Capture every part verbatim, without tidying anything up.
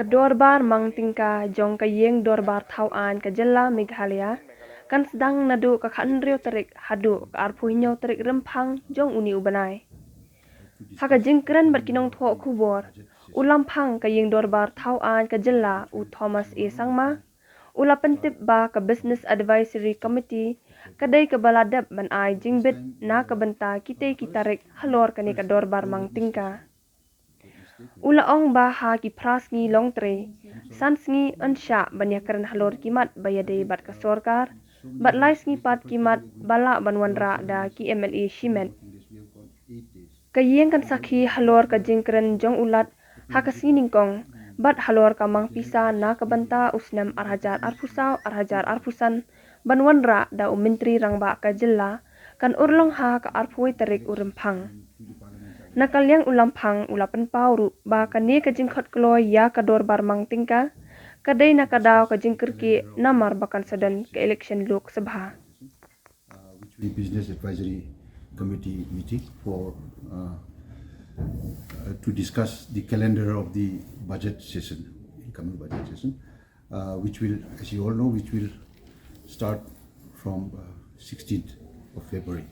Ka dorbar mang tyngka jong ka ïing dorbar thaw aiñ ka jylla Meghalaya kan sdang naduh ka khathynriew tarik haduh ka arphew hynñiew tarik Rymphang jong une u bnai. Ha ka jingkren bad ki nongthoh khubor, u Lamphang ka ïing dorbar thaw aiñ ka jylla, u Thomas A Sangma, u la pyntip ba ka Business Advisory Committee ka dei kaba la dep ban ai jingbit na ka bynta kitei ki tarik halor kane ka dorbar mang tyngka. U la ong ba ha ki phra sngi long trei, san sngi yn shah ban ïakren halor ki mat ba ïadei bad ka sorkar, bad lai sngi pat ki mat ba lah ban wanrah da ki M L A shimet. Ka ïing kan sakhi halor ka jingkren jong u Lat ha ka sngi nyngkong, bad halor ka mang pisa na ka bynta u snem ar hajar arphew saw ar hajar arphew san ban wanrah da u Myntri Rangbah ka jylla kan urlong ha ka arphew tarik u Rymphang. Na ka liang u Lamphang u la pynpaw ruh ba kane ka jingkhot kloi ïa ka dorbar mang tyngka ka dei na ka daw ka jingkyrkieh namar ba kan sa don ka election Lok Sabha. Uh, which will be Business Advisory Committee meeting for uh, uh, to discuss the calendar of the budget session, incoming budget session, uh, which will, as you all know, which will start from uh, sixteenth of February.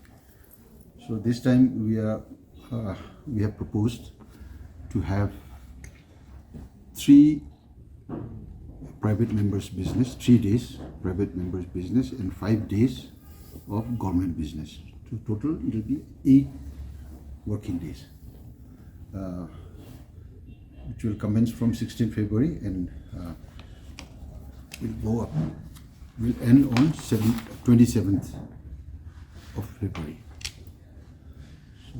So this time we are uh, we have proposed to have three private members business, three days private members business and five days of government business. So total it will be eight working days, uh, which will commence from sixteenth February and uh, will go up, will end on seven, twenty-seventh of February. So,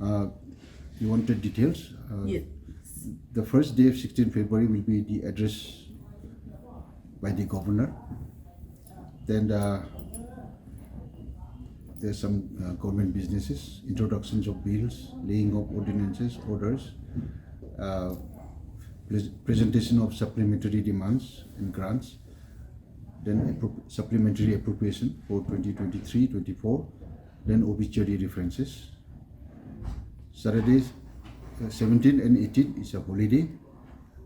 uh, you wanted details? Uh, Yes. The first day of sixteenth February will be the address by the governor. Then uh, there's some uh, government businesses, introductions of bills, laying of ordinances, orders, uh, pres- presentation of supplementary demands and grants, then appro- supplementary appropriation for twenty twenty-three twenty-four, then obituary references. Saturdays, uh, seventeen and eighteen is a holiday.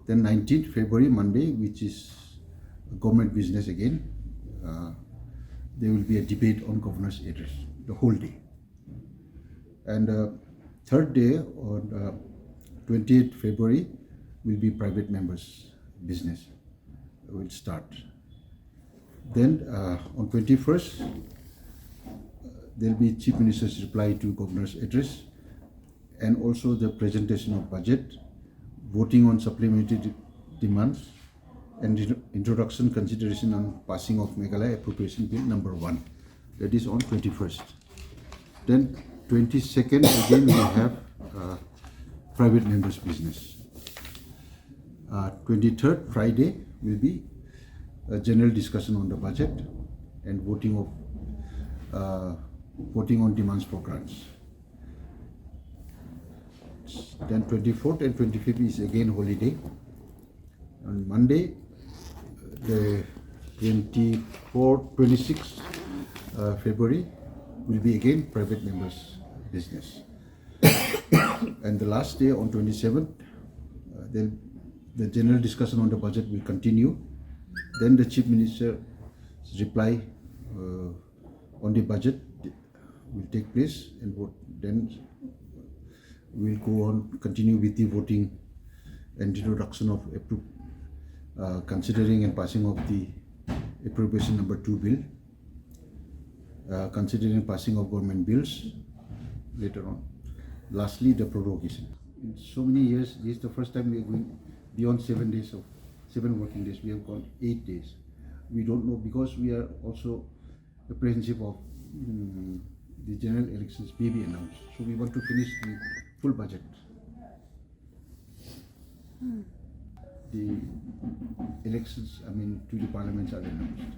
Then nineteenth February, Monday, which is government business again, uh, there will be a debate on governor's address the whole day. And uh, third day, on uh, twentieth February, will be private members' business. Will start. Then uh, on twenty-first, uh, there'll be Chief Minister's reply to Governor's address, and also the presentation of budget, voting on supplementary de- demands, and the introduction, consideration and passing of Meghalaya Appropriation Bill number one. That is on twenty-first. Then twenty-second again we have uh, private members' business. Uh, twenty-third, Friday, will be a general discussion on the budget and voting of uh, voting on demands for grants. Then twenty-fourth and twenty-fifth is again holiday. On Monday, the twenty-fourth, twenty-sixth uh, February, will be again private members' business. And the last day, on twenty-seventh, uh, then the general discussion on the budget will continue. Then the Chief Minister's reply uh, on the budget will take place, and vote, then we'll go on, continue with the voting and introduction of appro- uh, considering and passing of the appropriation number two bill, uh, considering passing of government bills later on. Lastly, the prorogation. In so many years, this is the first time we are going beyond seven days of seven working days. We have gone eight days. We don't know because we are also apprehensive of mm, the general elections may be announced. So we want to finish the full budget. The elections, I mean, to the parliaments are announced.